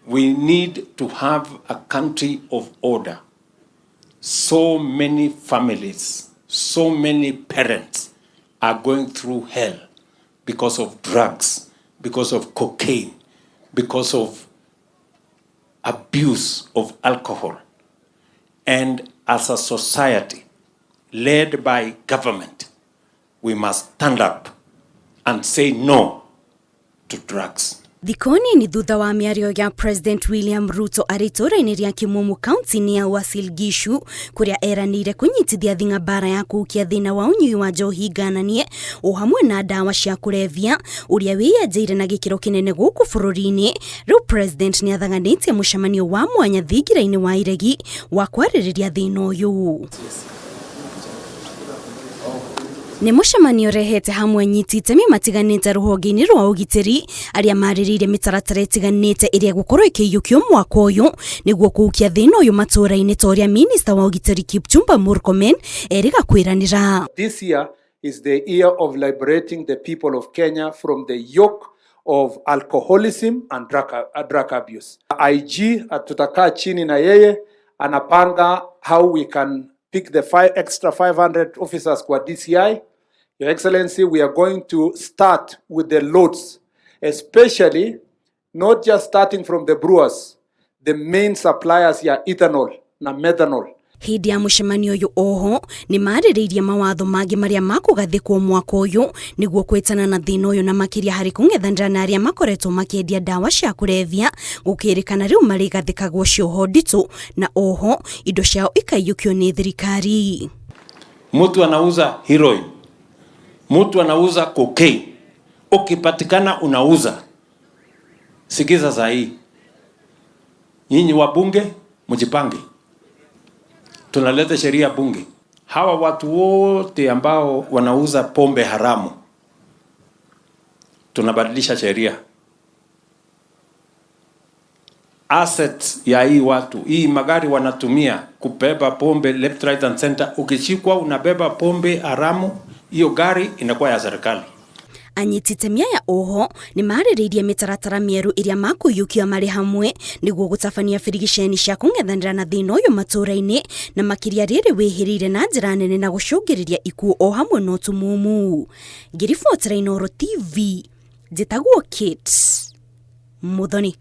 We need to have a country of order. So many families, so many parents are going through hell because of drugs, because of cocaine, because of abuse of alcohol. And as a society led by government, we must stand up and say no to drugs. Thikũ nini thutha wa mĩario ya President William Ruto arĩ itũũra-inĩ rĩa Kimumu kaunti-inĩ ya Uasin Gishu, kũrĩa eranĩire kũnyitithia thing'a mbara ya kũhukia thĩna wa ũnyui wa njohi ngananie o hamwe na ndawa cia kũrebia ũrĩa wĩyenjeire na gĩkĩro kĩnene gũkũ bũrũri-inĩ. Rĩu President nĩ athaganĩtie mũcemanio wa mwanya thingira-inĩ wa iregi wa kwarĩrĩria thĩna ũyũ. Nĩ mũcemanio ũrehete hamwe anyiti itemi matiganĩte rũhonge-inĩ rwa ũgitĩri, arĩa marĩrĩirie mĩtaratara ĩtiganĩte ĩrĩa ĩgũkorwo ĩkĩiyũkio mwaka ũyũ nĩguo kũhukia thĩna ũyũ matũũra-inĩ, ta ũrĩa minista wa ũgitĩri Kipchumba Murkomen erĩga kwĩranĩra. This year is the year of liberating the people of Kenya from the yoke of alcoholism and drug abuse. IG tutakaa chini na yeye, anapanga how we can pick the extra 500 officers kwa DCI. Your Excellency, we are going to start with the loads, especially not just starting from the brewers, the main suppliers ya ethanol na methanol. Hĩndĩ ya mũcemanio ũyũ oho nĩ marĩrĩirie mawatho mangĩ marĩa makũgathĩkwo mwaka ũyũ nĩguo kwĩtana na thĩna ũyũ, na makĩria harĩ kũng'ethanĩra na arĩa makoretwo makĩendia ndawa cia kũrebia, gũkĩrĩkana rĩu marĩgathĩkagwo cioho nditũ na oho indo ciao ikaiyũkio nĩ thirikari. Mtu anauza heroin, mtu anauza cocaine, ukipatikana unauza. Sikiza saa hii, nyinyi wabunge mjipange, tunaleta sheria bunge. Hawa watu wote ambao wanauza pombe haramu, tunabadilisha sheria. Assets ya hii watu, hii magari wanatumia kubeba pombe left, right and center. Ukishikwa unabeba pombe haramu, hiyo gari inakuwa ya serikali. Anyiti itemi aya oho nĩ marĩrĩirie mĩtaratara mĩerũ ĩrĩa makũiyũkia marĩ hamwe nĩguo gũtabania birigiceni cia kũng'ethanĩra na thĩna ũyũ matũũra-inĩ, na makĩria rĩrĩ wĩhĩrĩire na njĩra nene na gũcũngĩrĩria ikuũ o hamwe na ũtumumu. Ngĩribotera Inooro TV, njĩtagwo Kate Muthoni.